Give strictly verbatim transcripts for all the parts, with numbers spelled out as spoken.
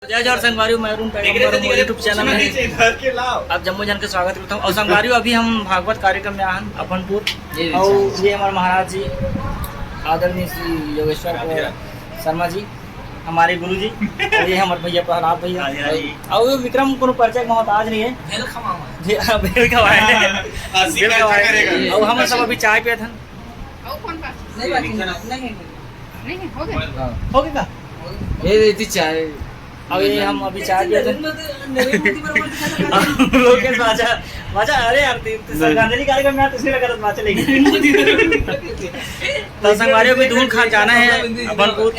जय जोहार संगवारी हो, मैं अरुण पैगंबर, मोर YouTube चैनल में आप जम्मो झन के स्वागत करता हूँ। और संगवारी हो, अभी हम भागवत कार्यक्रम में आहन अफनपुर, और ये हमारे महाराज जी आदरणीय श्री योगेश्वर शर्मा जी, हमारे गुरु जी, और ये हमारे भैया प्रहलाद भैया। हाँ जी, हाँ जी। और ये विक्रम कोनो परिचय के मोहताज नहीं है। भेल खवावा। जी, हाँ, भेल खवाए। हाँ, हाँ, हाँ। भेल खवाए। और हम सब अभी चाय पियत हन। और कौन बात? नहीं, बात नहीं, नहीं, नहीं। नहीं, हो गया। हाँ। हो गया का? ये देती चाय। अब ये हम अभी चाय पियत हन। लोकेश बाजा, बाजा, अरे यार, ती, ती नहीं। श्रद्धांजलि कार्यक्रम में तो इसलिए लगा था, बाजा लेके। तो संगवारी अभी दूर खा जाना है, अफनपुर।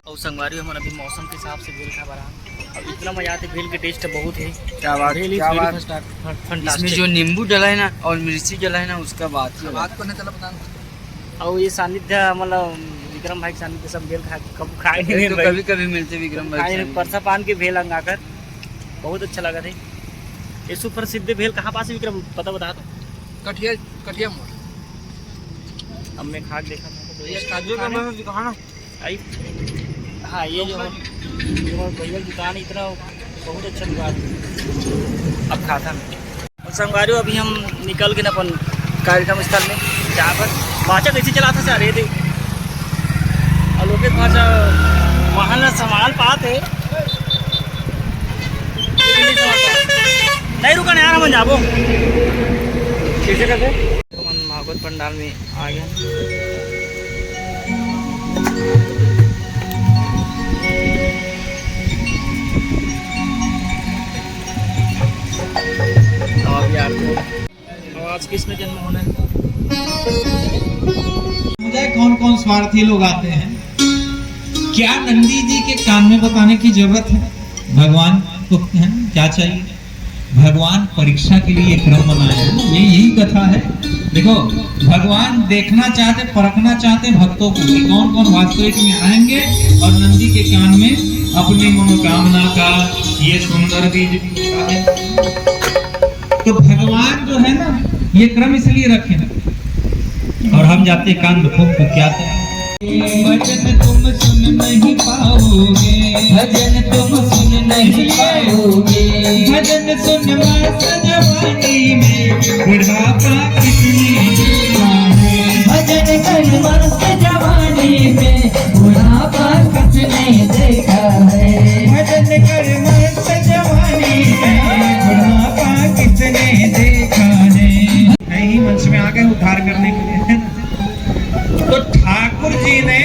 और संगवारी हमन अभी मौसम के हिसाब से भेल खा बरा। अब इतना मजा आते, भेल के taste बहुत है। क्या बात, भेल is क्या very बात। First class, फं-, इसमें fantastic। जो नींबू डला है ना और मिर्ची डला है ना, उसका बात ही अलग। बात को नहीं चला पता नहीं। और ये सानिध्य, मतलब विक्रम भाई के सानिध्य सब भेल खा, कब खाए नहीं तो भाई। कभी-कभी मिलते विक्रम भाई खाए के सानिध्य। परसा पान के भेल अंगाकर, बहुत अच्छा लगा थे। ये सुप्रसिद्ध भेल कहाँ पास है विक्रम, पता बता दो। कठिया, कठिया मोड़। अब मैं खा के देखा था। ये काजू का खाने मैं दिखाना। आई, हाँ, ये जो, जो भैया की दुकान है, इतना बहुत अच्छा दुकान है। अब खाता मैं। और संगवारी हो, अभी हम निकल के ना अपन कार्यक्रम स्थल में, जहाँ पर बाजा कैसे चलाता से, अरे दे। और लोकेश बाजा वहाँ ना संभाल पाते। नहीं रुका ना यार, हम जाबो। कैसे करते? हमन भागवत पंडाल में आ गए। और आज कृष्ण जन्म होना है। मुझे कौन कौन स्वार्थी लोग आते हैं, क्या नंदी जी के कान में बताने की जरूरत है? भगवान को, है, क्या चाहिए? भगवान परीक्षा के लिए क्रम बनाए हैं, ये यही कथा है। देखो, भगवान देखना चाहते, परखना चाहते भक्तों को कि कौन कौन वास्तविक में आएंगे और नंदी के कान में अपनी मनोकामना का ये सुंदर बीज। तो भगवान जो है ना, ये क्रम इसलिए रखे ना। और हम जाते कांड खूब कुख्यात है। भजन तुम सुन नहीं पाओगे, भजन तुम सुन नहीं पाओगे। भजन सुन मस्त जवानी में, बुढ़ापा किसने देखा है? भजन कर मस्त जवानी में, बुढ़ापा किसने देखा है? भजन कर मस्त जवानी में, बुढ़ापा किसने देखा है? नहीं, मंच में आ गए उद्धार करने के लिए। तो ठाकुर जी ने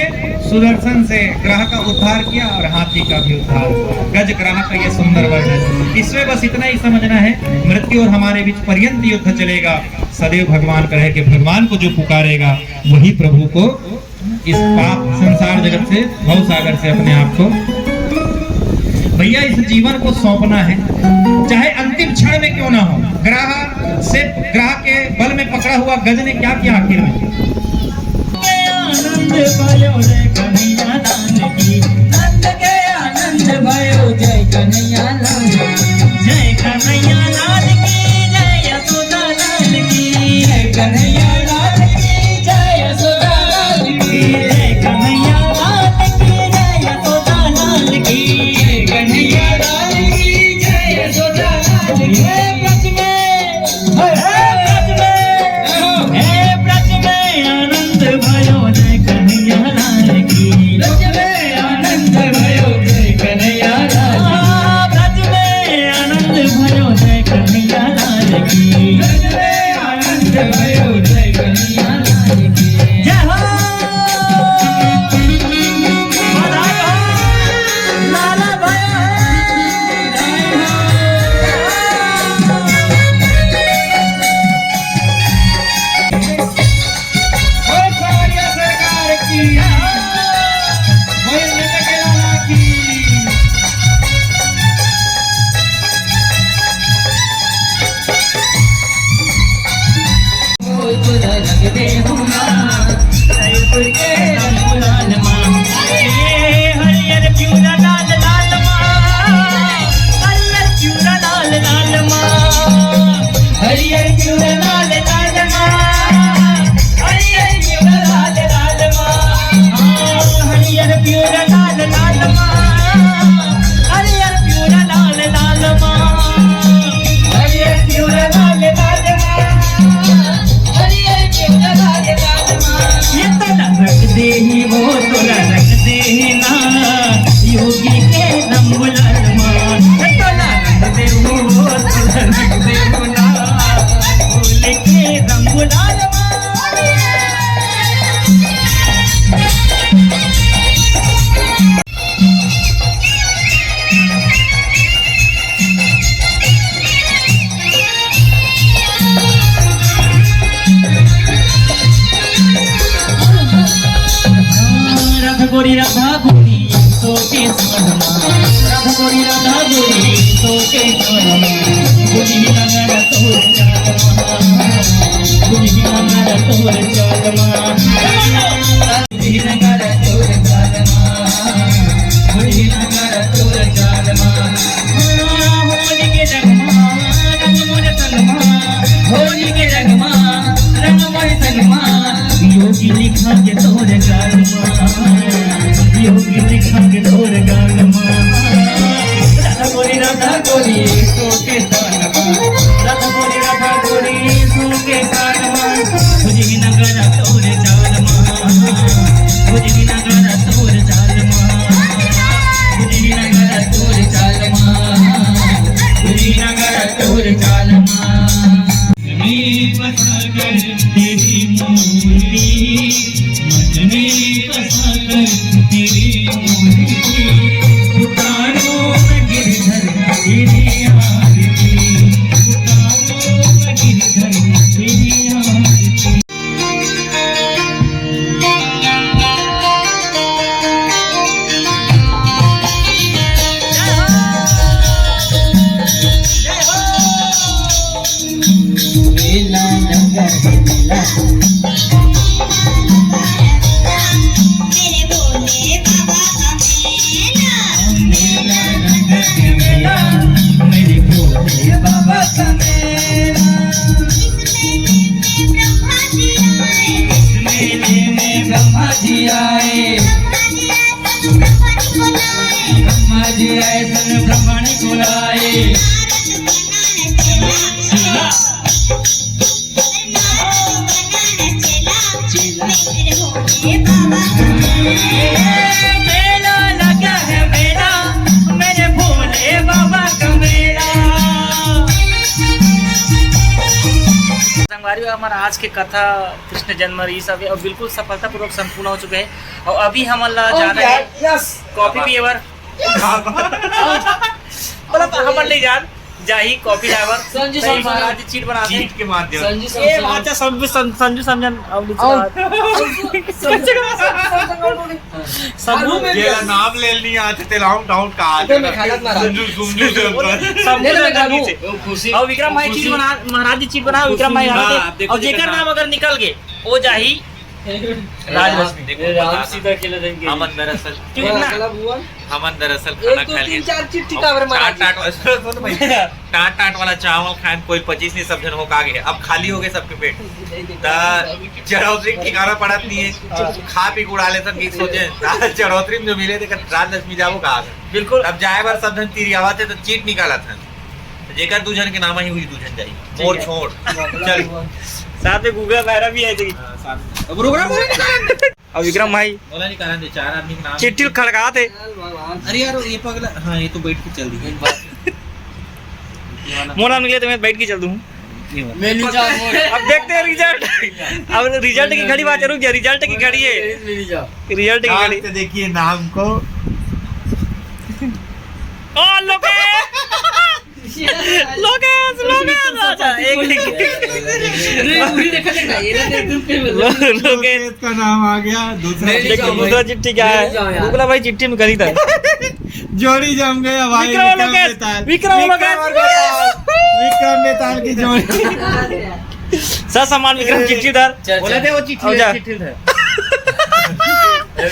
सुदर्शन से ग्रह का उद्धार किया और हाथी का भी उद्धार हुआ। गज ग्रह का ये सुंदर वर्णन। इसमें बस इतना ही समझना है, मृत्यु और हमारे बीच पर्यंत युद्ध चलेगा। सदैव भगवान कहे कि भगवान को जो पुकारेगा, वही प्रभु को इस पाप संसार जगत से, भव सागर से अपने आप को, भैया, इस जीवन को सौंपना है, चाहे अंतिम क्षण में क्यों ना हो। ग्राह से, ग्राह के बल में पकड़ा हुआ गज ने क्या किया आखिर में? आनंद भयो रे कन्हैया लाल की, नंद के आनंद भयो, जय कन्हैया लाल, जय कन्हैया लाल की, जय यशोदा लाल की, जय कन्हैया लाल की, जय यशोदा लाल की, जय कन्हैया लाल की, जय यशोदा लाल की, जय कन्हैया लाल की, जय यशोदा लाल की। हे ब्रज में, हे ब्रज में, हे ब्रज में आनंद भयो, जय कन्हैया लाल की। ब्रज में आनंद भयो, जय कन्हैया लाल की। राधा गोरी, राधा गोरी, सोके सानमा। राधा गोरी, राधा गोरी, सोके सानमा। बुझी नंगन तोर चालमा, बुझी नंगन तोर चालमा। बुझी नंगन तोर चालमा, बुझी नंगन तोर चालमा। हाँ, होली के रंगमा, रंग मोर तनमा, होली के रंगमा, रंग मोर तनमा। योगी लिखा के तोर गालमा, योगी लिखा के तोर गालमा। राधा गोरी, राधा गोरी, सोके सानमा। राधा गोरी, राधा गोरी, सोके सानमा। बुझी नंगन तोर चालमा, बुझी नंगन तोर चालमा। बुझी नंगन तोर चालमा, बुझी नंगन तोर चालमा। में बसा कर तेरी मूर्ति, मन में बसा कर तेरी मूर्ति, उतारो मैं गिरधर तेरी आरती, उतारो मैं गिरधर तेरी आरती। मेला लगा है मेला। मेरे भोले बाबा का मेला। मेला लगा है मेला, मेरे भोले बाबा का मेला। इस मेले में ब्रह्मा जी आए। इस मेले में ब्रह्मा जी आए। ब्रह्मा जी आए, संग ब्रह्मा जी को लाए। ब्रह्मा जी आए, संग ब्रह्मा जी को लाए। मेला लगा है मेला, मेरे भोले बाबा का मेला। संगवारी हो, हमारा आज के कथा कृष्ण जन्म ये सब है और बिल्कुल सफलतापूर्वक संपूर्ण हो चुके हैं। और अभी हमन ला जाना है। यस। कॉफी पिए बर। मतलब हमन ले जान जाही कॉफी लाए बर। संजू तई समझा। महाराज जी चीट बना दे। चीट के माध्यम। संजू ये समझा। अच्छा, संजू सम-, संजू समझन अब और बात। संजू समझा। संजू जेला नाम ले ली आज तेला हम डाउन का आज। अबे मैं खालत मारा। संजू, संजू से संजू ले ले मैं खालू। नीचे। वो खुशी। और विक्रम भाई खुशी। चीट बना, महाराज जी चीट बना, विक्रम भाई हाँ, यहाँ पे। देखो, और देखो जेकर नाम। नाम अगर निकल गए, वो जाही राजलक्ष्मी। देखो, राम बताता सीता हूँ। खेले रहेंगे। हमन दरअसल क्यों ना? हमन दरअसल एक, खाना दो, खा तीन, लिए। चार चीट टिका बर महाराज जी। टाट, टाट, सुनो, सुनो भाई। टाट, टाट वाला चावल खाएन, कोई पच्चीस नहीं, सब झन हो का गए। अब खाली हो गए सबके पेट। ता चढ़ोतरी के ठिकाना पड़त नहीं है। खा पी के उड़ा लेथन कि सोचे। ता चढ़ोतरी में जो मिले, देख, राजलक्ष्मी जाबो कहाँ से? बिल्कुल। अब जाए बर सब झन तिरियावत है, तो चीट निकालत है। तो जेकर दू झन के नाम आही, वही दू झन जाही। ठीक मोर है। छोड़। चल। साथ में गुग्गा भैरा भी है, देखी। हाँ, साथ में। अब रुक रहा, बोले निकाल। अब विक्रम भाई मोला निकालन दे, चार आदमी के नाम चिट्ठी खड़कात है। अरे यार, ये पगला, हाँ, ये तो बैठ के चल रही है। मोला निकले तो मैं बैठ के चल दूँ। ये वाला। मैं नहीं जाऊँ। अब देखते हैं रिजल्ट। अब रिजल्ट की घड़ी बात, रुक जा, रिजल्ट की घड़ी है। मैं नहीं जाऊँ। रिजल्ट की नाम घड़ी। तो देखिए नाम को। ओ, लोकेश। लोकेश, लोकेश, अच्छा, एक, एक। रे, पूरी देखा, देखा, ये ना, तुम पे बोल। लो-, लोकेश। लोकेश का नाम आ गया, दूसरा नहीं, देखो, नहीं, दूसरा चिट्ठी क्या है? नहीं, नहीं, यार। गुगला भाई चिट्ठी में करी था। जोड़ी जम गया भाई, विक्रम विक्रम लोकेश, बेताल। विक्रम विक्रम लोकेश। और बेताल। विक्रम बेताल की जोड़ी। सर सम्मान विक्रम चिट्ठी उधर। चल, बोले चल। थे वो चिट्ठी आओ ले, जा। चिट्ठी उधर।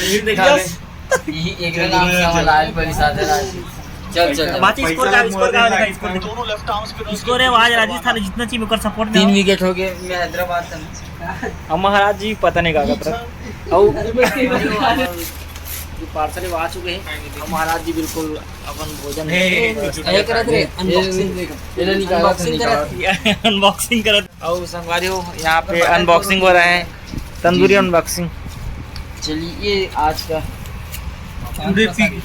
ये दिखा दे। यस। यही एक नाम से हमारा आज परिषद है राजनीति। चल, चल, चल। बाकी स्कोर का, स्कोर का देखा, स्कोर देखा। स्कोर है, आज राजस्थान ने जितना चाहिए ओकर सपोर्ट में तीन आओ। विकेट हो गए, मैं हैदराबाद था। अब महाराज जी पता नहीं का कर रहा। और जो पार्सल है वो आ चुके हैं। अब महाराज जी बिल्कुल अपन भोजन हे, हे, हे, व्यवस्था ये करत रहे, ये, अनबॉक्सिंग। ये, ये निकाला था, अनबॉक्सिंग निकाला। करत। और संगवारी हो, यहाँ पे अनबॉक्सिंग हो रहा है, तंदूरी जी, जी। अनबॉक्सिंग। चलिए, आज का पूरे पी-,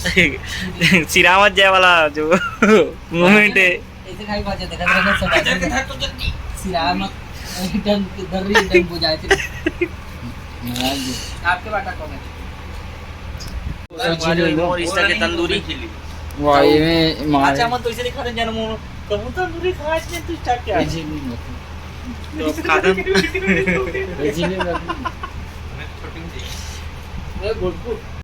सिरामत जाए वाला जो मोमेंट है। ऐसे खाई बात है, देखा, देखा, सब ऐसे। सिरामत, एकदम दर्री, एकदम बुझाए थे। आपके बाटा कौन है? और इस तरह के तंदूरी। वाह, ये में मार। अच्छा, हम तो इसे नहीं खाते, जानो मोनो। कबूतर तंदूरी खाए थे, तू चट क्या? ये जी नहीं होता। तो खाते। ये जी नहीं होता। ए, गुटकुट।